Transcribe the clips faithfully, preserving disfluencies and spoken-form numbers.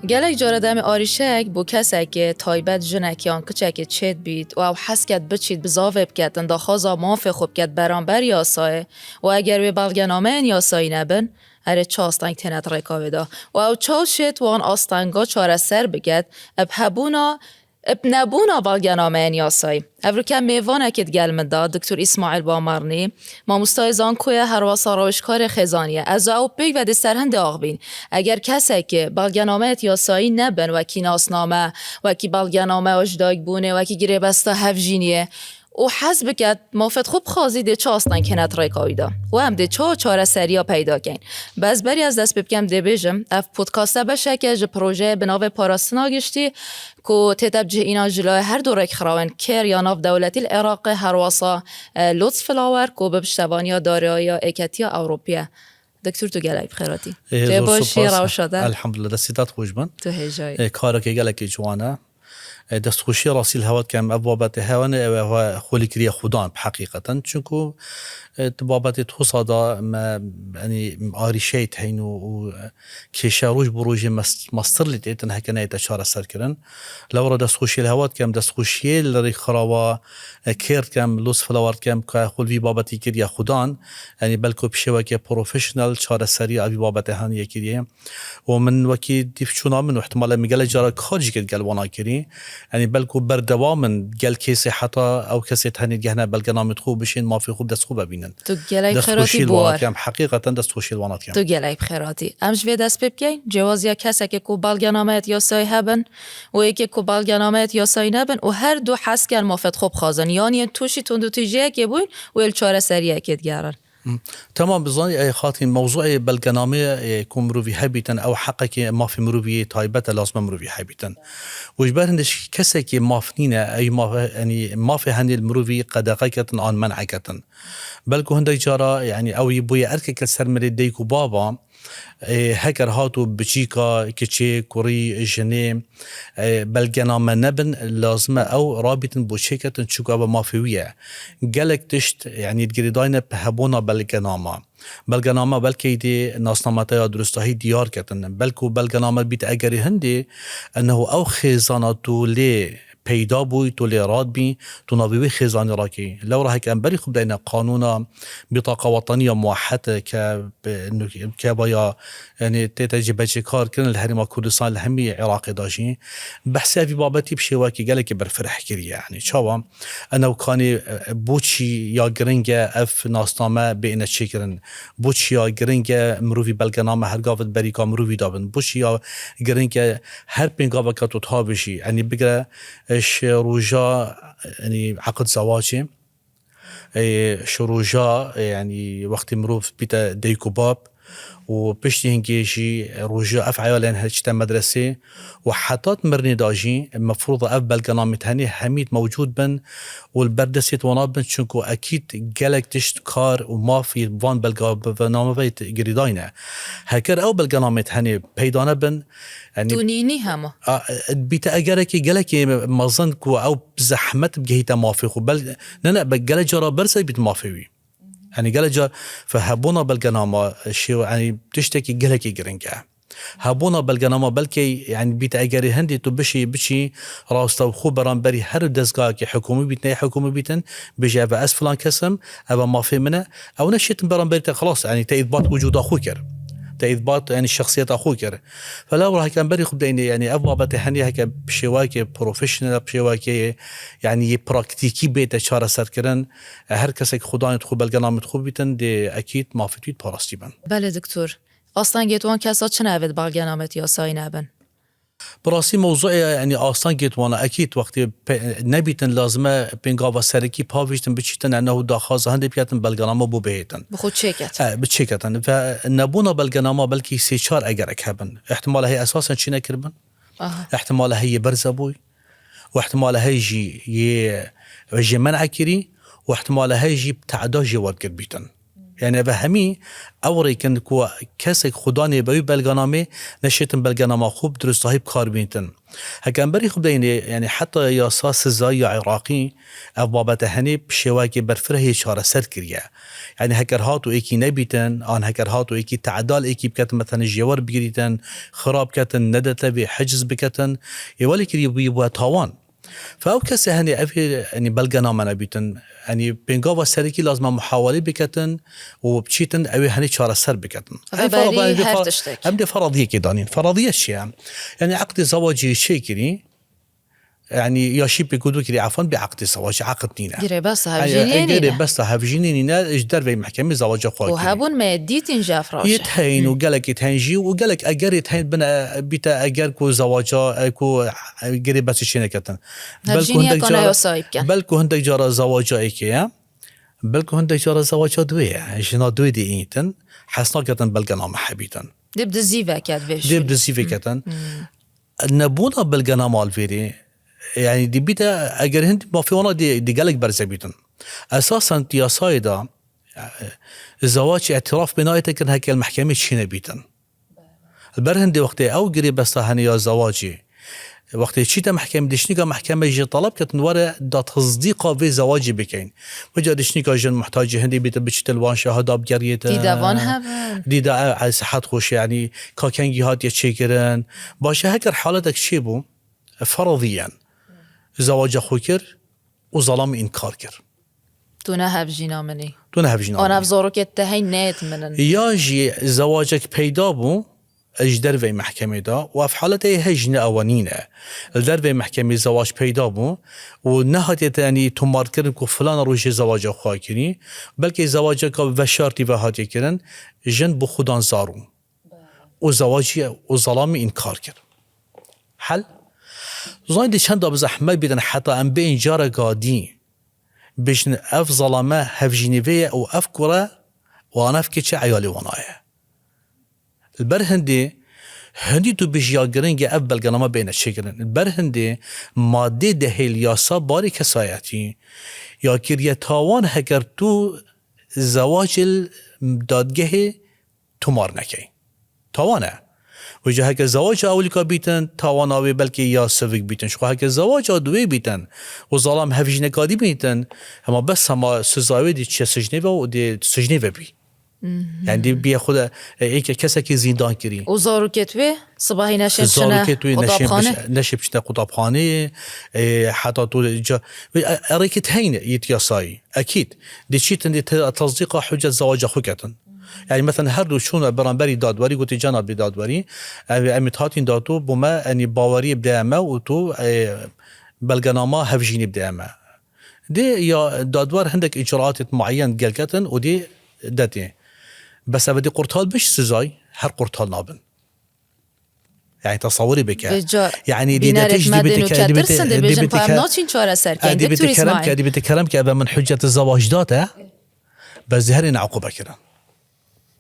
Gelek cara demê arîşeyek bo kesekê taybet, jinek yan kiçekê çêt bît û ew hez ket biçît bizavê biketin, daxwaza mafê xwe biket beramber yasayê û eger wê belgenameyên yasayî nebin, erê çi asteng têne di rêka wê de û ew çaw şêt wan astenga çareser biket, bi hebûna, bi nebûna belgenameyên yasayî. Evroke mêvanekê digel min de, Doktor Îsmaîl Bamarnî, mamostayê zankoye, herwasa rawêjkarê xêzanî ye. Ez û ew pêk ve dê ser hindê axivîn. Eger kesekê belgenameyêt yasayî nebin, wekî nasname, wekî belgenameya ji dayikbûnê, wekî girêbesta hevjîniyê û hez biket mafêt xwe bixwazî, dê çi asteng hêne di rêka wî de û em dê çawa çareseriya peyda keyn. Bes berî ez dest pê bikem, dê bêjim, ev podkaste beşeke ji projeyê bi navê Parastina Giştî ku tête bi cih înan ji layê her du rêkxirawên kêr ya nav dewletî li Iraqê, herwasa, e, Lotus Flower ku bi piştevaniya Dareya Êketiya Ewropî ye. Doktor, tu gelek bi xêr hatî. Ê, Tê zor baş spas. Rewşa de. Elhamdulillah, destê te xweş bin. Tu hêjayî. Ê, karekê gelekî ciwan e. Ê, destxweşiya rastî li hewa dikem, ev babetê hewa ne, ew, ew xwelî kiriye xudan bi heqîqeten. Çunku, ê, tu babetê tosa da me, yanî, arîşeyê teyn û, û, kêşe roj bi rojê mes-, mestir lê têtin heke neyête çareserkirin. Lewra destxweşiyê li hewa dikem, destxweşiyê li rêkxirawa, e, kêr dikem, Lotus Flower dikem, ka xwe li vî babetî kiriye xudan. Yanî belko bi şêweke professional çareseriya vî babetê haniye kiriye. Û min wekî dîvçûna min û ihtimale min gelek cara kar jî kir gel wana kirî. Yanî belko berdewam in gel kesê heta ew kesê tenê gehne belgenamê xwe bişên mafê xwe bi dest xwe bibînin. Tu gelek xêr hatî. Destxweşî li wana dikem, heqîqeten destxweşî li wana dikem. Tu gelek bi xêr hatî. Em ji vê dest pê bikeyn, cêwaziya kesekê ku belgenameyêt yasayî hebin û yekê ku belgenameyêt yasayî nebin û her du hez ken mafêt xwe bixwazin, yan yên tûşî tundûtîjiyekê bûyn û ê li çareseriyekê digerin. Hı. Temam, bizanî, ey xatîn, mewzûê belgenameyê, e, ku mirovî hebîtin, ew heqekê mafê mirovî taybet e, lazim e mirovî hebîtin. Û ji ber hindê kesekê maf nîne, ey maf, yanî mafê henê li mirovî qedexe ketin an men'e ketin. Belku hindek cara, yanî ew yî bûye erkeke ser milê dayik û baba, e, heker hat û biçîka, kiçê, kurî, jinê, e, belgename nebin, lazim e ew rabîtin bo çêketin, çunku ev mafê wî ye. Gelek tişt, yanî girêdayî ne bi hebûna belgenama. Belgename belkî dê nasname te ya durustahî diyar ketin. Belku belgename bît egerê hindê, ennehu ew xêzana tu lê peyda bûyî, tu lê radbî, tu navê wê xêzanî rakî. Lewra heke em berî xwe bideyne qanûna bîtaqa wetenî ya muwehed ke bi nukeba ya, yanî tête cîbecîkar kirin li Herêma Kurdistan, li hemî Iraqê de jî. Behsê vî babetî bi şêwekî gelekî berfireh kiriye. Yanî çawa? Enewkanî, e, boçî ya giring e ev nasname bêne çêkirin? Boçî ya giring e mirovî belgename her gav di berîka mirovî de bin? Boçî ya giring e her pêngaveke tu diha bijî? Yanî bigire, e, ji roja, yanî eqid zewacê, e, ji roja, e, yanî wextê mirov bîte dayik û bab û piştî hingê jî roja ev eyalên her çite medresê û heta di mirinê de jî mefrûd e ev belgenamê tenê hemî mewcûd bin û li ber destê wana bin, çunku ekîd gelek tişt kar û maf yê van belga-, belgename ve girêdayî ne. Heker ew belgenamê tenê peyda nebin, yanî tu nînî hema. A, e, bîte egerekî gelekî mezin ku ew zehmet bigihîte mafê xwe. Bel-, ne, ne, be-, gelek cara berse bît mafê wî. Yanî gelek car fe hebûna belgenama, e, şêw-, yanî tiştekî gelekî giring e. Hebûna belgenama belkî, yanî bîte egerê hindê tu bişî, biçî, rastewxo beramberî her dezgahekî hikûmî bît, neyê hikûmî bîtin, bêjî, "Ev ez filan kes im, ev mafê min e." Ew neşêtin beramberî te, xilas, yanî te îthbat wicûda xwe kir. Te îthbat, yanî şexsiyeta xwe kir. Vela wira heke em berî xwe bideyne, yanî ev babetê henê heke bi şêwayekê profesyonel, bi şêwayekê, yanî yê praktîkî bête çareserkirin, e, her kesek xudanê xwe belgenamê xwe bîtin, dê ekîd mafê wî parastî bin. Belê doktor. Astengê wan kesa çi navê di belgenamê yasayî nebin? Bi rastî mewzûya, yanî astengê wana ekîd wextê pe-, nebîtin lazim e pêngava serekî pavêjtin biçîtin, ennehu daxwaza hindê biketin belgenama bo bihêtin. Bi xwe çêket. E, bi çêketin. Ve nebûna belgenama belkî sê çar egerek hebin. Îhtimala heye esasen çi nekiribin. Aha. Îhtimala heye berze bûy. Û îhtimala heye jî yê, jê men'e kirî. Û îhtimala heye jî bi te'da jê wergir bîtin. Yani ev hemî ew rêk in ku kesek xudanê be wî belgenamê neşêtin belgenama xwe bi durustahî bi kar bîntin. Heke em berî xwe bideyinê, yani heta yasa sizayî ya Iraqî ev babete henê bi şêwekê berfirehê çareser kiriye. Yani heker hat û êkî nebîtin, an heker hat û êkî teedal êkî biketin, mesela jêwer bigirîtin, xirab ketin, nedete vê heciz biketin, ê welê kirî bûye bûye tawan. Fe ew kesê henê ev ê, yani belgename nebîtin. Yani pêngava serekî lazim e muhawelê biketin û biçîtin ew ê henê çareser biketin. Ev Em berî ferada-, em dê her fer-, tiştek. Em dê feradiyekê danîn. Feradiye çi ye? Yani eqdê zewacê çêkirî, yani ya şî pê ku dû kirî efan bê eqdê zewacê eqd nîne. Girêbesta Yani, hevjînê e, nîne. Girêbesta hevjînê nîne, ji derveyî mehkemê zewaca xwe Û kirî. Hebûn me dîtin ji ev rewşe. Yê heyîn û gelek yê heyîn jî û gelek egerê heyîn bine bîte eger ku zewaca, e, ku, e, girêbestî çê neketin. Belku Hevjîniyeka hindek cara, neyasayî bike. Belku hindek cara zewaca êkê ye. Belku hindek cara zewaca duê ye. Jina duê dê înîtin. Hes naketin belgename hebîtin. Dê bi dizî veket vê Dê şûnê. Bi dizî veketin. Nebûna belgenama li vêrê, yani dê bîte eger hindî mafê wana dê, dê gelek berze bîtin. Esasen di yasayê de, e, zewac îtiraf pê nayête kirin heke li mehkemê çê nebîtin. Li ber hindê wextê ew girêbesta hene ya zewacê, wextê çîte mehkemê, dişnika mehkemê jê teleb ketin were da tasdîqa vê zewacê bikeyn. Wêca dişnika jin muhtacê hindê bîte biçîte li wan şahada bigeriyete. Dîda van hebin. Dîda ew, ew sihet xweş e, yani ka kengî hatiye çêkirin. Baş e, heker haletek çêbû, feradiyen zewaca xwe kir û zelamî înkar kir. Tu ne hevjîna min î. Tu ne hevjîna An min î. Ev zarokê te hey neyêt min in. Ya jî zewacek peyda bû, ji derveyî mehkemê de û ev haletê hej ne ewe nîne. Li derveyî mehkemê zewac peyda bû û nehatiye te, yanî, tomarkirin ku filana rojê zewaca xwe kirî, belkî zewaceka veşartî ve hatiye kirin, jin bi xwe dan zarû. Û zewacî û zelamî înkar kir. Hel? Zanî dê çenda bi zehmet bîtin heta em bêjin careka dî. Bêjin ev zelame hevjînê vê ye û ev kure û an ev keçe eyalê wana ye. Li ber hindê, hindî tu bêjî ya giring e ev belgename bêne çêkirin. Li ber hindê madê dehê li yasa barê kesayetî ya kiriye tawan heger tu zewacê li dadgehê tomar nekey. Tawan e. Wêca heke zewaca ewilîka bîtin, tawana wê belkî ya sivik bîtin. Ji xwe heke zewaca duwê bîtin û zalam hevjîneka dî bîtin, hema bes hema siza wê dê çiye sicnê ve û dê sicnê ve bî. Mhm. Yani dê bîye xwe de, e, êke kesekî zîndan kirî. Û zarokêt wê sibahî neşên çine Zarokêt wê neşên qutabxanê? biş-, neşê biçine qutabxanê, e, heta tu ca-, wê, e, e, rêkêt heyne yît yasayî. Ekîd. Dê çîtin dê te-, tasdîqa hüccet zewaca xwe ketin. Yani, mesela, her du çûne beramberî dadwerî, gotê, cenabê dadwerî, em, em ê hatîn da tu, bo me, enî, baweriyê bideye me û tu, e, belgenama hevjînî bideye me. Dê ya dadwer hindek îcraatêt muayyen gelketin û dê detê. Bes ev dê qurtal biş sizay, her qurtal nabin. Yani tesawurê bike. Vêca Yani bînerêt dîdetê jî me dê dê bê te-, çetirsin, dê dê bê bêjin te pa em ke-, naçîn çareser e, keyin, dê dê bê te diktorî kerem ke, İsmail. Dê bê te kerem ke, eve min hüccet zewac date, bes dê herê ne uqube kirin.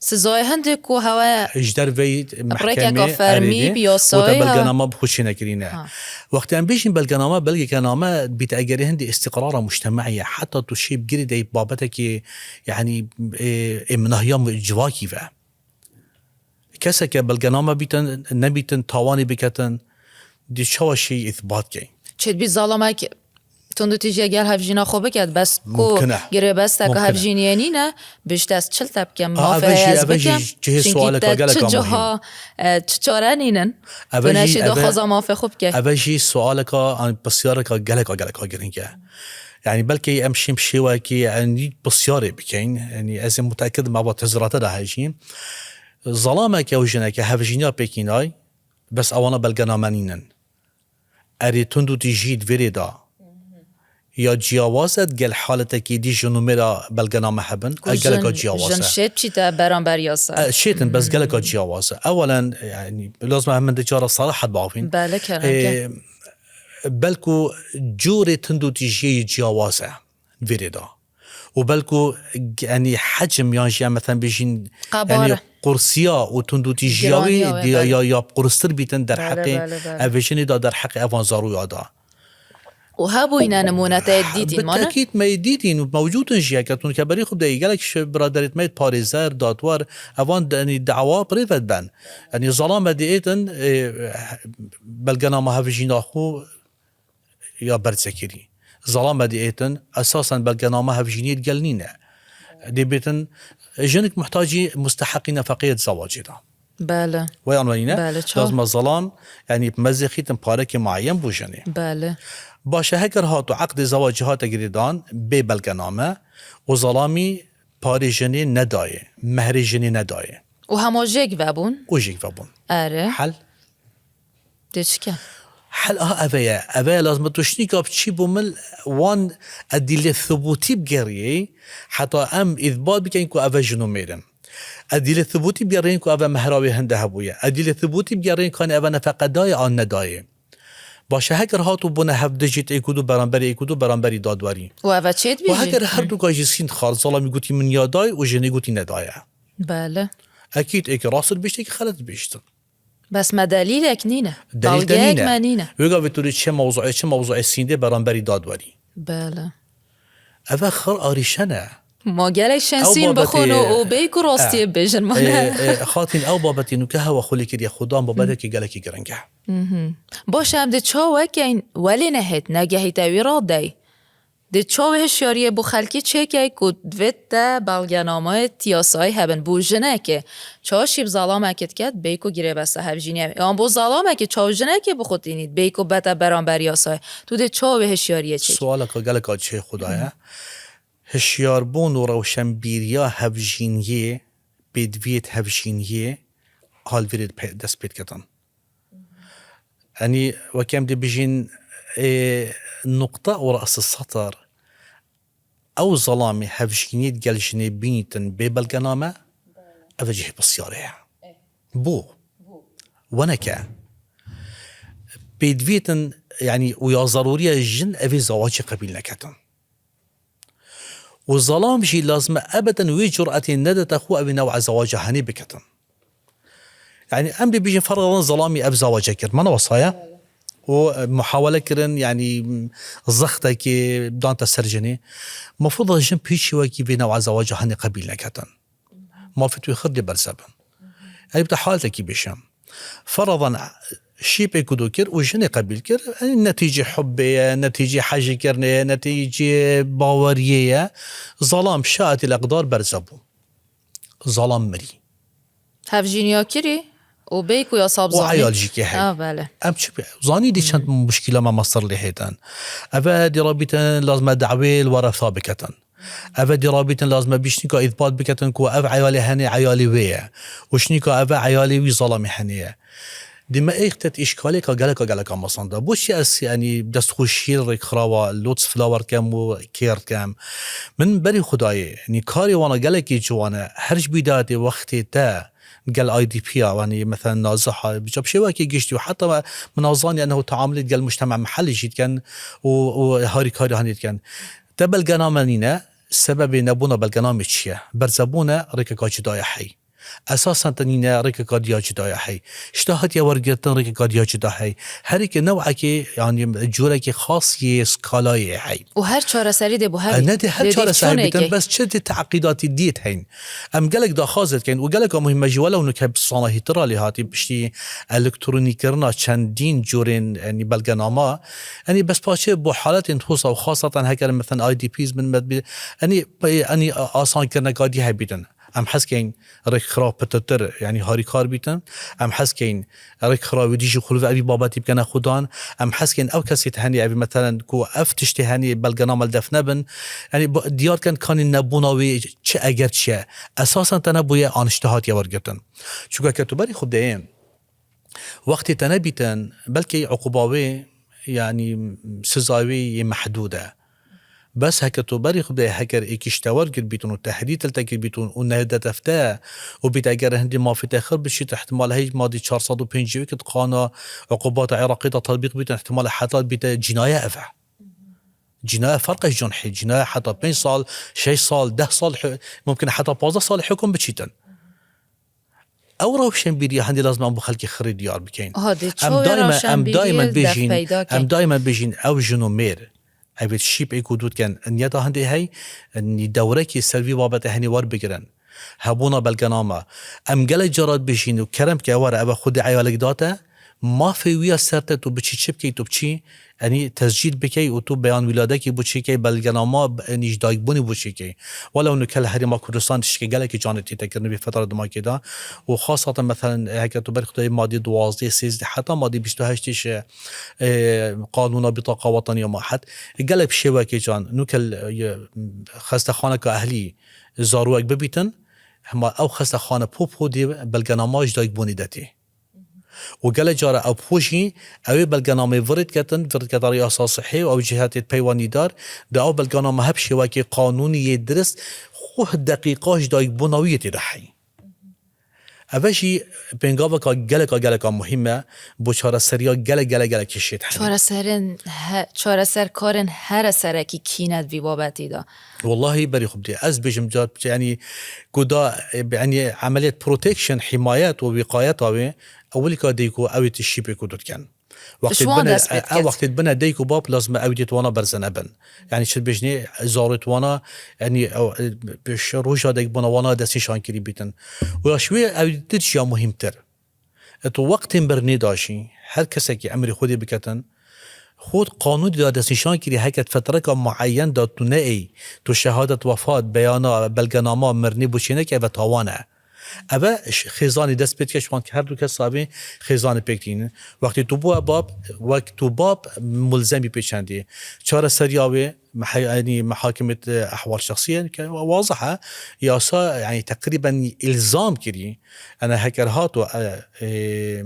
Sizayê hindê ku hewe Ji derveyî rêkeka mehkemê fermî erê dê, bi yasayê gote ha. Belgename bi xwe çênekirîne. Ha. Wextê em bêjin belgename, belgename bîte egerê hindê îstîqrara mujtema'î ye. Heta tu şê bigirî dey babetekê, yani, e, ê minahiya civakî ve. Keseke belgename bîtin, nebîtin, tawanî biketin, dê çawa şî îthbat key? Çêdbî zalamek tundûtîjî gel hevjîna xwe biket, bes ku Mumkin e. girêbesteke Mumkin e. hevjîniyê nîne, bişte ez çil te bikim, Ha, mafê eve jî, heye ez eve jî bikim. cihê Çunkî sualeka te geleka çi muhîm. ciha, e, çi çare nînin. Eve Tu jî, neşî eve, daxwaza mafê xwe bike. eve jî sualeka, an, pisyareka geleka, geleka giring e. Yani belkî em şîn bi şêwekî, yani pisyarê bikeyn. Yani ez ê mutekid me va tezirate de hejî. Zalamek ew jineke hevjîniya pêkînay, bes ewana belgename nînin. Erê tundûtîjî di vêrê de ya ciyawaz e, gel haletekî dî ji numêra belgename hebin, Ku e geleka jin, ciyawaz jin e. şêt çîte beramber yasa. E, şêtin, bes geleka ciyawaz e. Ewelen, yani, lazim e min di cara sarahat bavîn. Bele kerem E, ke. belku curê tundûtîjiyê ciyawaz e vêrê de. Û belku, yani, hecim yan jî em, mesela, bêjin, Qebare. yani, qursiya û tundûtîjiya wî Giraniya wê, di-, belê. ya, ya qurstir bîtin Belê, derheqê belê, belê. ev jinê de, derheqê evan zaroya de. û hebûyîne nimûne te yê dîtîn mane? Bitekît me yê dîtîn û mewcûd in jî, heke tu nûke berî xwe bideyî, gelek ji biraderêt me yê parêzer, dadwer, evan de, yanî dawa bi rê ve diben. Yanî zalam me dî êtin, e, belgenama hevjîna xwe ya berzekirî. Zalam me dî êtin, esasen belgenama hevjîniyê digel nîne. Dê bêtin, jinik muhtacî musteheqî nefeqeyê di zewacê de. Bele. Wê anlayîne? Bele, çaw. Lazim e zalam, yanî mezêxîtin parekê mueyen bo jinê. Bele. Baş e, heger hat û eqdê zewacê hate girêdan, bê belgename û zalamî parê jinê nedayê, mehrê jinê nedayê. Û hema jêk vebûn? Û jêk vebûn. Erê. Hel? Dê çike? Hel aha eve ye. Eve ye, lazim e tu şinîka biçî bo min wan edîlê thibûtî bigeriyê, heta em îthbat bikin ku eve jin û mêr in. Edîlê thibûtî bigeriyên ku eve mehra wê hinde hebûye. Edîlê thibûtî bigeriyên kanê eve nefeqe dayê an nedayê. Baş e, heger hat û bûne hevdijît êk û du beramberî êk û du beramberî dadwerî. Û eve çêdibî Û jî? Heger her du ka jî sînd xar, zalamî gotî min ya dayê û jinê gotî nedayê. Bele. Ekîd êkî rast dibîşt, êkî xelet dibîştin. Bes me delîlek nîne. Delîl te Belgeyek nîne. me nîne. Wê gavê tu dê çi mewzuê, çi mewzuê sîndê beramberî dadwerî. Bele. Eve xir arîşe ne. Ma gelek şensîn Ew babetê- bixwin û, û bêyk û rastiyê Eh. bêjin Ê, mane. ê, Xatîn, ew babetî nûke hewa xwe lê kiriye xudan, babeteke gelekî giring e. Baş e, em dê çawa keyn welê nehêt, negehîte wî radeyî. Dê çawê hişyariyê bo xelkî çêkey ku divêt te belgenameyê tiyasayî hebin. Bo jinekê, çawa şî bi zalamekê diket, bêyk û girêbesta hevjîniyê. Yan bo zalamekê çawa jinekê bixwe tînît, bêyk û bete beramber yasayê. Tu dê çawê hişyariyê çêkî. Sualeka geleka çê xuda ye. Hişyarbûn û rewşenbîriya hevjîniyê, pêdiviyêt hevjîniyê hal vîrê pe-, dest pê diketin. Yanî wekî em dê bijîn, ê, nuqta û ras setir, ew zalamê hevjîniyê digel jinê bînîtin bê belgename, ev cihê pisyarê ye. Bo. Weneke. Pêdiviyêtin, yanî û ya zerûriye jin evê zewacê qebîl neketin. Û zalam jî lazim e ebeden wê curetê nedete xwe evê new'a zewaca henê biketin. Yanî em dê bijîn ferqan zalamî ev zewace kir. Mana wesa ye? Û, e, muhawele kirin, yanî, m, zextekê dante ser jinê. Mefruda jin pêşî wekî vê new'a zewaca henê qebîl neketin. Mafê tu xir dê berze bin. Ev te haletekî bêşem. Feradan şîpê ku do kir û jinê qebîl kir, yanî netîcê hubbê ye, netîcê hejîkirinê ye, netîcê baweriyê ye. Zalam şaetî leqdar berze bû. Zalam mirî. Hevjîniya kirî û bêyk û yasab Û zanî. Eyal jî kê heye. Ha, bele. Em çi pê? Zanî dî çend muşkîla me mestir lê hêtin. Eve dî rabîtin lazim e dawê li were tha biketin. Eve dî rabîtin lazim e bî şnîka îthbat biketin ku ev eyalê henê eyalê wê ye. Û şnîka eve eyalê wî zalamê henê ye. Dî me êxtet îşkalêka geleka geleka mesan de. Boçî ez, yanî, destxweşiyê rêkxirawa Lotus Flower dikem û kêr dikem. Min berî xwe dayê, yanî, karê wana gelekî ciwan e. Her ji bîdayetê wextê te gel I D P ya, yanî, mesela Naziha, bi çap şêwekê giştî û heta min azanî enho teamulê gel mujtema mehellî jî dikin û, û harîkarî hanê dikin. Te belgename nîne, sebebê nebûna belgenamê çi ye? Berzebûne rêkeka cuda ye hey. Esasen te nîne rêkeka diya cuda ye hey. Ji te hatiye wergirtin rêkeka diya cuda hey. Herî ke newekê, yanî curekê xas yê skalayê hey. Û her çareserî dê bo E, herî. ne dê her çareserî bitin, bes çi dê teqîdatî diyêt heyn. Em gelek daxwazê dikeyn û geleka muhîm e jî welew nuke bi sanahîtira lê hatî piştî elektronîkirina çendîn curên, yanî belgenama. Yanî bes paşê bo haletên hosa û xasatan heger meten I D Ps bin medbî. Yanî, yanî asankirineka dî hebîtin. Em hez keyn rêkxiraw pitirtir, yanî harîkar bîtin. Em hez keyn rêkxirawî dî jî xwe li evî babetî bikene xudan. Em hez keyn ew kesê te henî evî, metelen ku ev tiştê henî belgename li def nebin. Yanî bu-, diyar ken kanî nebûna wê çi eger çi ye. Esasen te nebûye an ji te hatiye wergirtin. Çunke ke tu berî xwe deyê, wextê te nebîtin, belkî uquba wê, yanî siza wê yê mehdûd e. Bes heke tu berî xwe de heger êkî ji te wergir bîtin û tehdît li te kir bîtin û nedetefte û bît eger hindî mafê te xir bişît, ihtimal heye madî çar sed û pêncî û yek di qana uqubata Iraqê de tetbîq bîtin, ihtimal heta bîte cînaye ev e. Cînaye ferq e ji cunhê. Cînaye heta pênc sal, şeş sal, deh sal, mumkin heta pazdeh sal hukm biçîtin. Ew rewşenbîriya hindî lazim em bo xelkê xirê diyar bikeyn. Aha, dê çawa rewşenbîriyê def peyda keyn? Em daîmen bêjîn ew jin û mêr Evê şîp ê ku dû dikin, niyeta hindê hey, nî dewrekî ser vî babetê henî werbigirin. Hebûna belgename. Em gelek cara dibêjin û kerem ke were, eve xwedê eyalek date, mafê wî ya ser te tu biçî çi bikey, tu biçî, enî tescîl bikey û tu beyan wîladekî bo çêkey, belgenama, enî ji dayikbûnî bo çêkey. Welew nuke li Herêma Kurdistan tiştê gelekî canê tê tekirin vê fetra dimakê de û xasatan, meselen, heke tu berî xwe dayê madê duwazdeh, sêzdeh, heta madê bîst û heşt ji, e, Qanûna Bitaqa Wataniya ma het. Gelek bi şêwekê can, nuke li, e, xestexaneka ehlî zarowek bibîtin, hema ew xestexane po po dê belgenama ji dayikbûnê de tê. Û gelek cara ew po jî, ew ê belgenamê virêt ketin, virêt keta riyasa sihê û ew cihetê peywanîdar, de ew belgename hep şêwekê qanûnî yê dirist, xwe deqîqa ji dayikbûna wî yê tê de heyî. Eve jî pêngaveka geleka, geleka muhîm e, bo çareseriya gelek, gelek, gelek kêşê dihenê. Çareserên he-, çareserkarên here serekî kî ne di vî babetî de? Wellahî berî xwe bidê. Ez bêjim car, yanî, ku da, yanî, emeliyet protection, himayet û wîqayeta wê, ewilîka dê ku ew ê ti şîpê ku tu dikin. Wextê ji wan dibine, dest pê e, e, diket. Wextê dibine dayik û bab, lazim e ew ê di wana berze nebin. Yanî çi dibêjinê, zarê di wana, yanî ew, e, bi şi roja dayikbûna wana destnîşankirî bîtin. Û ya ji wê ew dir jî ya muhîmtir. E, tu wextên birnê de jî, her kesekî emrê Xwedê biketin, xwe qanûnê de destnîşan kirî, heke fetreka mueyen de tu neey, tu şehadet wefat, beyana, belgenama mirinê bo çênekî, eve tawan e. Eve ş-, xêzanî dest pê dike, ji wan her du kes savê xêzanê pêk tînin. Wextê tu bûye bab, wek tu bab mulzemî pê çendî. Çareseriya wê, meha-, yanî mehakimet, e, ehwal şexsî ye, ke wazih e. Yasa, yanî teqrîben îlzam kirî. Ene heker hato, e, e,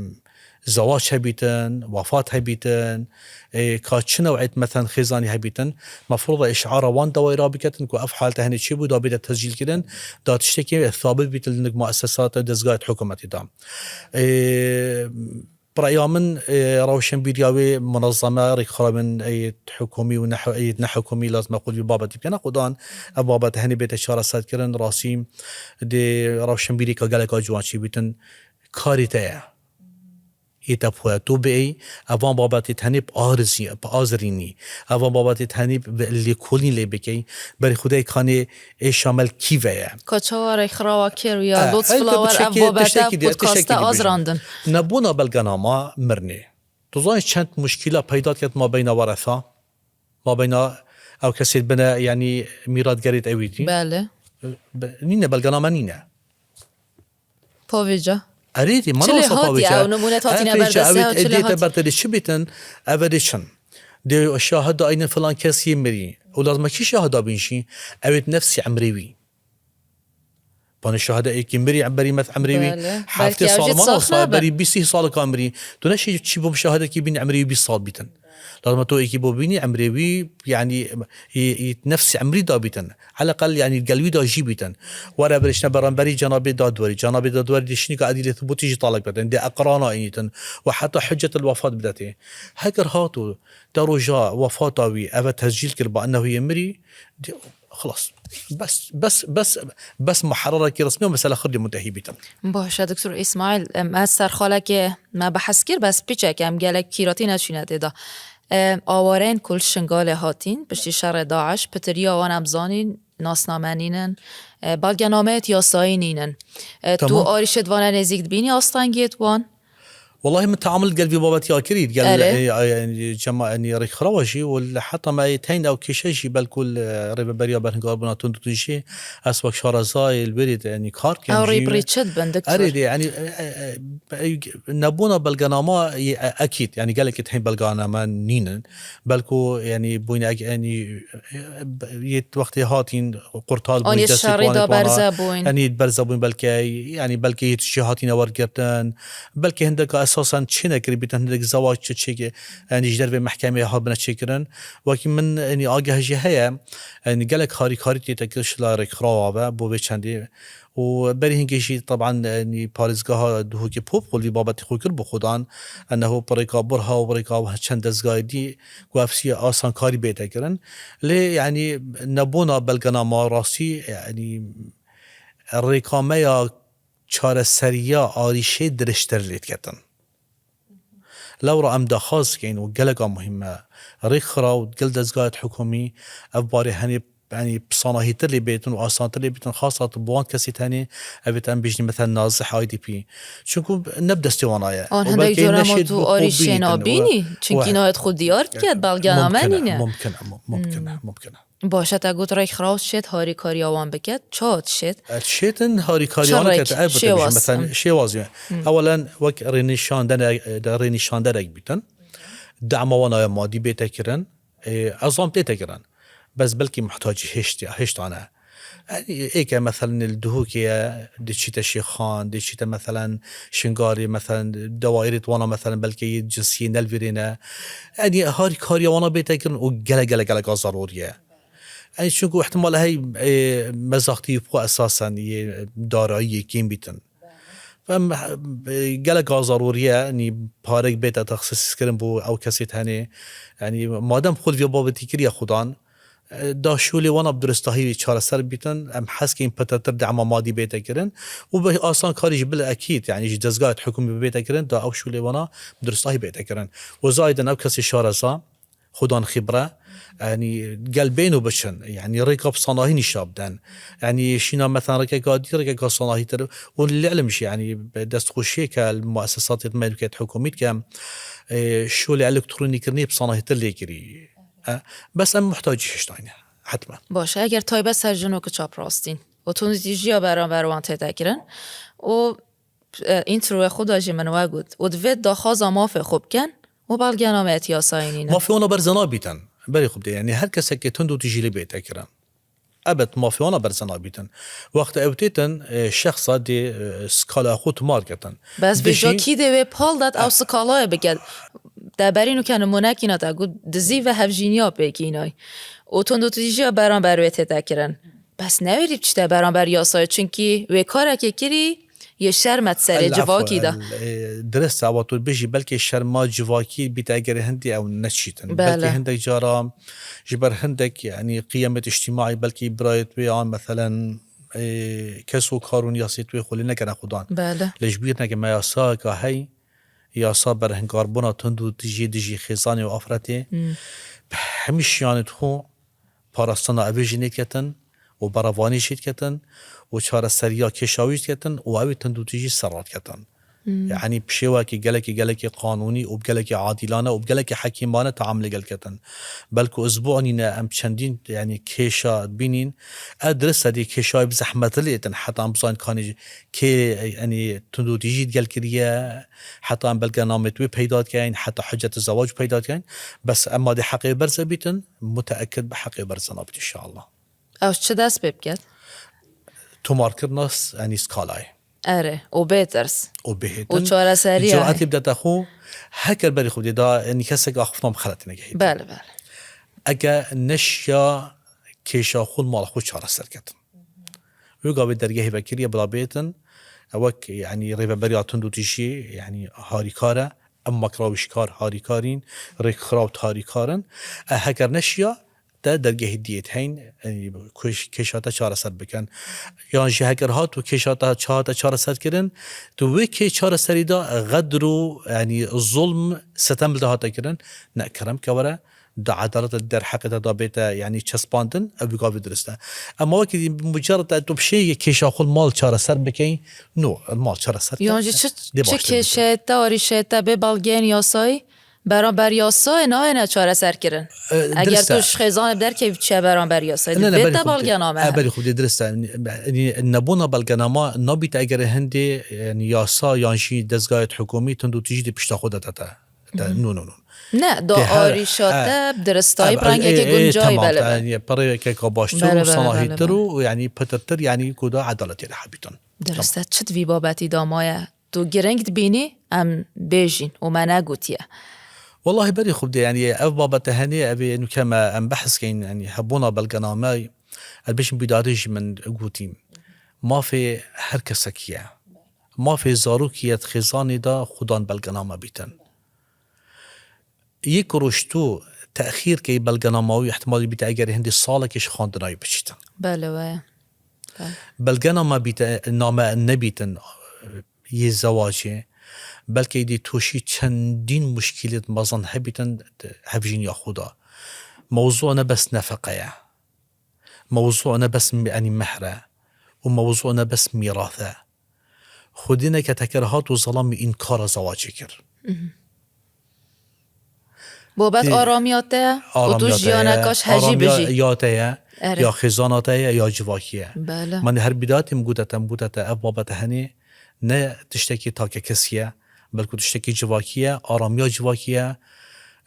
zewac hebîtin, wefat hebîtin, e, ka çi new'êt, meselen, xêzanî hebîtin, mefrûd e îşara wan dewayî rabiketin ku ev halte henê çêbû, da bête tescîlkirin, da tiştekî sabit bîtin li nik muessesat û dezgahê hikûmetî de. E, bi raya min, e, rewşenbîriya wê munezeme, rêkxirabên, e, hikûmî û ne-, e, nehikûmî lazim e xwe li vî babetî bikene xudan, ev babet henê bête çareserkirin, rastî dê rewşenbîrîka geleka ciwan çêbîtin, karê te ye. Yê te bi xwe tu biêy, evan babetê tenê bi arizî-, bi azirînî. Evan babetê tenê bi lêkolîn lê bikey. Berî Xwedê kanê ê Şamel kî ve ye? Ka çawa rêkxirawa kir ya E, Lotflower ev babete podkaste azirandin? Nebûna belgenama mirinê. Tu zanî çend muşkîla peyda diket mabeyna weresa? Mabeyna ew kesê bine, yanî mîratgerêt ewî dî? Belê. Be-, nîne, belgename nîne. Povêca. Erê dî, mana wisa povêca. Ew nimûne hatîne ber destê, ew ê dê te ber te dê çi bîtin, ev ê dê çin. Dê şahid da aynin filan kes yê mirî. Û lazim e kî şahid da bîn jî, ew ê nefsî emrê wî. Panê şahide êkî mirî, berî met emrê wî heftê sal, mana wisa berî bîst salika mirî. Tu neşî çî bo şahidekî bîn emrê wî bîst sal bîtin. Lazim e tu êkî bo bînî emrê wî, yanî, yê, yê nefsî emrî da bîtin. Eleqel, yanî, gel wî da jî bîtin. Were birêşne beramberî cenabê dadwerî. Cenabê dadwerî dê şinîka edîlê thibûtî jî talek bidin. Dê eqrana înîtin. Û heta hiccetil wefat bidetê. Heger hato te roja wefata wî eve tescîl kir ba ennehu yê mirî, dê, xilas. Bes, bes, bes, bes muherrerekî resmî û mesela xircê mutehî bîtin. Baş e, Doktor Îsmaîl, em, ez ser xalekê me behs kir, bes piçek em gelek kîratî neçûne tê de. Em, awareyên ku li Şingalê hatîn, piştî şerê DAIŞ, pitiriya wan em zanîn, nasname nînin, e, belgenameyêt yasayî nînin. E, tu Tamam. arîşêt vane nêzîk dibînî astengiyêt wan? Wellahî min teamul gel vî babetî ya kirî, gel, Erê. e, e, e, cema, e, rêkxirawa jî û li heta me yê teyn ew kêşe jî belkû li rêveberiya berhingarbûna tund û tijî ez wek şarezayê li wêrê de, yanî kar dikim Ew jî. rî bi rî çi dibin, doktor? Erê dê, yanî, e, e, e, e, nebûna belgenama yê, e, ekîd, yanî gelekî teyn belgename nînin. Belkû, yanî, bûyne ek-, yanî, e, yê wextê hatîn qurtal bûn, Anî destê şerî wan da ê berze bûn. Yanî berze bûn belkî, yanî belkî yê tiştî hatîne wergirtin. Belkî hindeka esasen çê nekirî bîtin, hindek zewac çi çêke, yanî ji dervê mehkemê hatbine çêkirin. Wekî min, yanî ageh jî heye, yanî gelek harîkarî tê te kir ji la rêkxirawa ve bo vê çendê. Û berî hingê jî, teban, yanî parêzgeha Duhokê Popol vî babetî xwe kir bi xudan. Enneho bi rêka Burha û bi rêka çend dezgahê dî ku ev sî asankarî bête kirin. Lê, yanî, nebûna belgenama rastî, yanî, rêka me ya çareseriya arîşê dirêjtir lê diketin. Lewra em daxwaz dikeyin û geleka muhîm e. Rêkxiraw, gel dezgahê hikûmî ev barê henê, yanî, sanahîtir lê bêtin û asantir lê bêtin, xasa tu bi wan kesê tenê, evê te em bêjin, mesela, nazih I D P. Çunku ne bi destê wana ye. An Û hindek belkî cara ma neşêt tu bi xwe arîşên bînin a û bînî, çunkî û nayet xwe diyar biket, belgename mumkin e, nîne. Mumkin e, mu-, mumkin e, Hmm. mumkin e. Baş e, te got rêkxiraw şêt harîkariya wan biket. Ça dişêt? E, dişêtin harîkariya Çi wan rêk? Biket, elbette, Şêwaz. Mesela, Hmm. şêwaz ye. Hmm. Ewelen wek rênîşandene-, rênîşanderek bîtin. Dema wan ya madî bête kirin. E, ezam tête kirin. Bes belkî muhtacî hêşt ya, hêştan e. Yanî êke, meselen, li Duhokê ye, diçîte Şêxan, diçîte, meselen, Şingalê, meselen, dewaîrê wana, meselen, belkî yê cinsiyê ne li vîrê ne. Yanî harîkariya wana bête kirin û gelek, gelek, gelek a zerûrî ye. Yanî çunku ihtimal hey, e, mezaxtî xwe esasen yê darayî yê kêm bîtin. Em, e, gelek a zerûrî ye, yanî parek bête texsîskirin bo ew kesê tenê. Yanî madem xwe vê babetî kiriye xudan, e, da şûlê wana bi duristahî çareser bîtin, em hez keyin pitirtir dema madî bête kirin û bi asan karî jî bil ekîd, yanî ji dezgahê hikûmî bête kirin, da ew şûlê wana bi duristahî bête kirin. Û zayden ew kesê şareza, xudan xîbre, yanî gel bên û biçin, yanî rêka bi sanahî nîşa biden. Yanî şîna, meselen, rêkeka dî, rêkeka sanahîtir û li ilim jî, yanî destxweşiyeke li muesesatê me dike, hikûmî dike, e, şûlê elektronîkirinê bi sanahîtir lê kirî. E, bes em muhtacî hêştayne, hetmen. Baş e, eger taybet ser jinokê çaprastîn û tundûtîjiya beramber wan tête kirin û, e, întroya xwe de jî min we got û divê daxwaza mafê xwe bikin û belgenameyet yasayî nîne. Mafê wana berze nabîtin. Berê xwe bidê. Yanî her kesekê tundûtîjî lê bête kirin. Ebet mafê wana berze nabîtin. Wexta ew têtin, e, şexsa dê, e, skala xwe tomar ketin. Bes vêca kî dê wê pal dat ew skalayê biket. Te berî nûke nimûnekî na te got dizî ve hevjîniya pêkînay. Û tundûtîjiya beramber wê tête kirin. Bes newêrî biçîte beramber yasayê, çunkî wê karekê kirî yê şermet serê civakî de. E, dirist e, ewa tu bêjî, belkê şerma civakî bîte egerê hindî ew neçîtin. Bele. Belkê hindek cara ji ber hindek, yanî, qiyemet îctîmaî, belkî birayê wê an, meselen, e, kes û kar û niyasê wê xwe lê nekene xudan. Bele. Lê ji bîr neke me yasayeka hey, yasa berhingarbûna tundûtîjiyê dijî xêzanê û afretê. Hmm. Bi hemî şiyanê xwe parastina evê jî nêdiketin û berevanî jî diketin û çareseriya kêşa wî jî diketin û ew ê tundûtîjî ser radiketin. Hmm. Yanî bi şêwekî gelekî, gelekî qanûnî û bi gelekî adîlane û bi gelekî hekîmane teamulê gel diketin. Belku ez bo anîne em çendîn, yanî, kêşa bînîn. Ev dirist e, dê kêşayê bi zehmet lê tin heta em bizanîn kanî kê, yanî, tundûtîjî gel kiriye, heta em belgenamê wê peyda dikeyin, heta hiceta zewac peyda dikeyin. Bes em madê heqê berze bîtin, muteekid bi heqê berze nabît, înşallah. Ew çi dest pê biket? Tomarkirina s-, yanî skalayê. Erê, û bê tirs. Û bihêtin. Û çareserî Curaetî bidete xwe, heker berî xwe dê da, yanî kesek axiftina bi xeletî negehîtin. Bele, bele. Eke neşiya kêşa xwe mal xwe çareser ketin. Wê gavê dergehê vekiriye bila bêtin, ew wek, yanî, rêveberiya tundûtîjî, yanî, harîkar e, em makrawîşkar harîkarîn, rêkxirawt harîkarin. E, heker neşiya, te dergehê diyê heyn, e, kuş-, kêşa te çareser bikin. Yan jî heker hat û kêşa te ça-, te çareser kirin, tu wê kê çareserî de xedr û, yanî, zulm, sitem li te hate kirin, ne kerem ke were, di edaleta derheqê te da bête, yanî, çespandin, ev bi gavê dirist e. Ema wekî dî mucerred e, tu bi şêyê kêşa xwe mal çareser bikey, no, mal çareser ke, Yan jî çi, dê çi baştir bike. Kêşeyê te, arîşeyê te bê belgeyên yasayî, beramber yasayê nayêne çareser kirin. E, Eger dirist tu e. Ji xêzanê bi derkevî çiye beramber yasayê, Ne, ne, divê berî te xwe bidê. Belgename E, hebe. Berî xwe bidê, dirist e. Yanî, nebûna belgenama nabîte eger hindê, yanî, yasa yan jî dezgahê hikûmî tundûtîjî dê pişta xwe de te te. Te, Mhm. no, no, no. Ne, da Dê her, arîşa e, te bi diristayî e, bi rengekê e, e, guncayî, temam, bele, te, bele. Yanî, pereyeke ka baştir Bele, û bele, sanahîtir bele, bele. û, yanî, pitirtir, yanî, ku da edaletê de hebîtin. Dirist e, çi di vî babetî da maye? Tu giring dibînî, em bêjîn û me negotiye. Wellahî berî xwe bidê, yanî, ev babete henê, ev ê nûke me em behs keyin, yanî, hebûna belgename, ez bêjim bîdarî jî min gotî. Mafê her kesekî ye. Mafê zarokî ye di xêzanê de xudan belgename bîtin. Yek roj tu texîr key belgenama wî, ihtimalî bîte eger hindê salekê ji xwendina wî biçîtin. Bele, we. Bele. Belgenama bîte, name nebîtin, yê zewacê, Belkî êdî tûşî çendîn muşkîlêt mezin hebîtin hevjîniya xwe de. Mewzû ne bes nefeqe ye. Mewzû ne bes mi-, enî mehr e. Û mewzû ne bes mîrath e. Xwedî neke teker hat û zelamî înkara zewacê kir. Babet Tê- aramiya te ye û tu aramiya te jiyaneka ye, ji hejî aramiya bijî. Ya te ye, Erê. Ya xêzana te ye, ya civakî ye. Bele. Manî her bîdatî min gote te, min gote te, ev babete henê ne tiştekî takekesî ye, belku tiştekî civakî ye, aramiya civakî ye.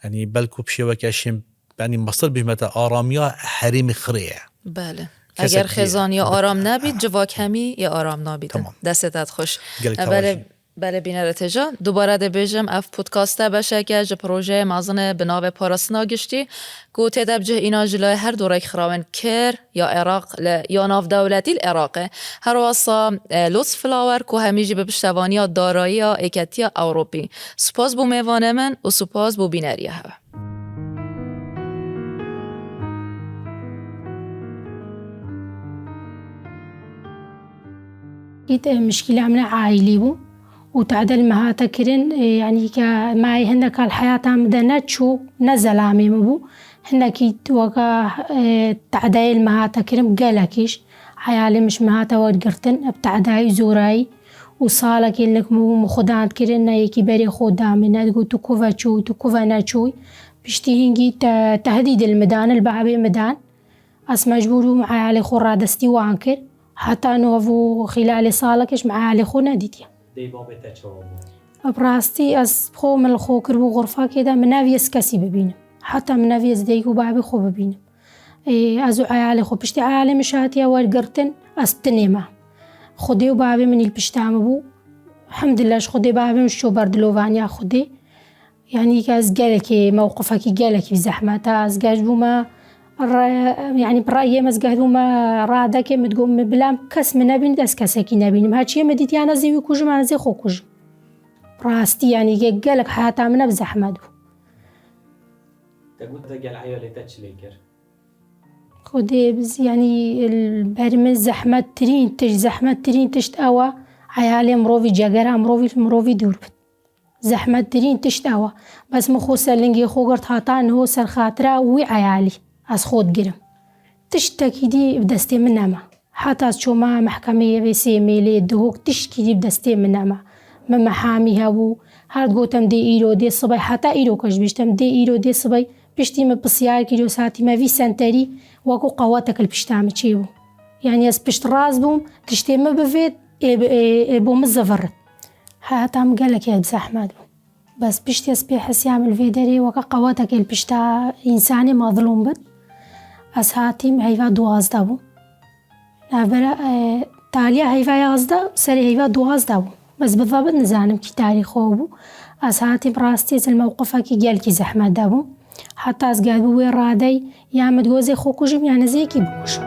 Yanî belku pişêweke şên, yanî mastir bîjme te aramiya herêmê xirê ye. Bele. Kesek Eger diye. Xêzan ya Bele. Aram nebît, civak hemî ya aram nabîtin. Tamam. Destê te xweş. Gelek E, sağ ol. Bele, bele bînere têja. Dubare dê bêjim, ev podkaste beşeke ji projeyê mezin e bi navê Parastina Giştî, ku tê de bi cih îna ji lay her du rêkxirawên kir ya Iraq li, ya navdewletî li Iraqê. Her wesa, e, Lotus Flower, ku hemî jî bi piştevaniya darayiya Êketiya Ewropî. Spas bo mêvanê min û spas bo bîneriya hev. Ît, e, mişkîla min aîlî bû û tade li me hate kirin, e, yanî ke me hindeka li heyata min de neçû, ne zelamê min bû. Hindekî weke, e, tadeyê li me hate kirin, gelekî ji eyalê min ji me hate wergirtin, bi tadayî û zorayî û salekê li nik min bû, min xwe dan kirin, ne yekî berê xwe da min, ne digot tu kuve çûyî, tu kuve neçûyî. Piştî hingî te-, tehdîd li min dan, li babê min dan. Ez mecbûr bûm eyalê xwe radestî wan kir. Heta niha vû xîlalê salekê ji min eyalê xwe nedîtiye. Dê babê te çawa bû? Bi rastî ez xwe min li xwe kiribû xurfakê de, min neviyest kesî bibînim. Heta min neviyest dayik û babê xwe bibînim. Ê, ez û eyalê xwe piştî eyalê min şatiye wergirtin, ez tinê me. Xwedê û babê min îl pişta min bû. Hemdillah ji Xwedê babê min ji ço ber dilovaniya Xwedê. Yanî ke ez gelekî mewqifekî gelekî zehmet e. Ez geş bûme re-, yanî bi reyê min ez geş bûme radekê min digot min bila kes min nebînît ez kesekî nebînim. Her çiyê min dîtiyan ez ê wî kujim, ez ê xwe kujim. Rastî yanî ke gelek heyata min ev zehmet bû. Te got te gel eyalê te çi lê kir? Xwedê biz, yanî, li ber min zehmettirîn tişt, zehmettirîn tişt ew e, eyalê mirovî, cegera mirovî, mirovî dûr bit. Zehmettirîn tişt ew e. Bes min xwe ser lingê xwe girt, heta niho ser xatira wî eyalî ez xwe digirim. Tiştekî dî bi destê min nema. Heta ez çûme mehkemeyê vê sê mêlê, duhok tiştkî dî bi destê min nema. Min mehamî hebû, her digotem dê îro, dê sibay, heta îro ke ji bîştem, dê îro, dê sibay, piştî min pisyar kir, û satî me vî senterî, wekû qewetek li pişta min çêbû. Yanî ez piştrast bûm, tiştê min bivêt, ê, ê, ê bo min zivirit. Heyata min gelekî bi zehmet bû. Bes piştî ez pê hesiyam li vê derê weke qewetekê li pişta însanê mezlûm bin. Ez hatîm heyva duwazdeh bû. Navbera, e, taliya heyva yazdeh, serê heyva duwazdeh bû. Bes bi zebit nizanim kî tarî xwe bû. Ez hatîm rastî ez li mewqifekî gelkî zehmet de bûm. Heta ez gelbû wê radey ya min digot ez ê xwe kujim yan ez ê yekî bikujim.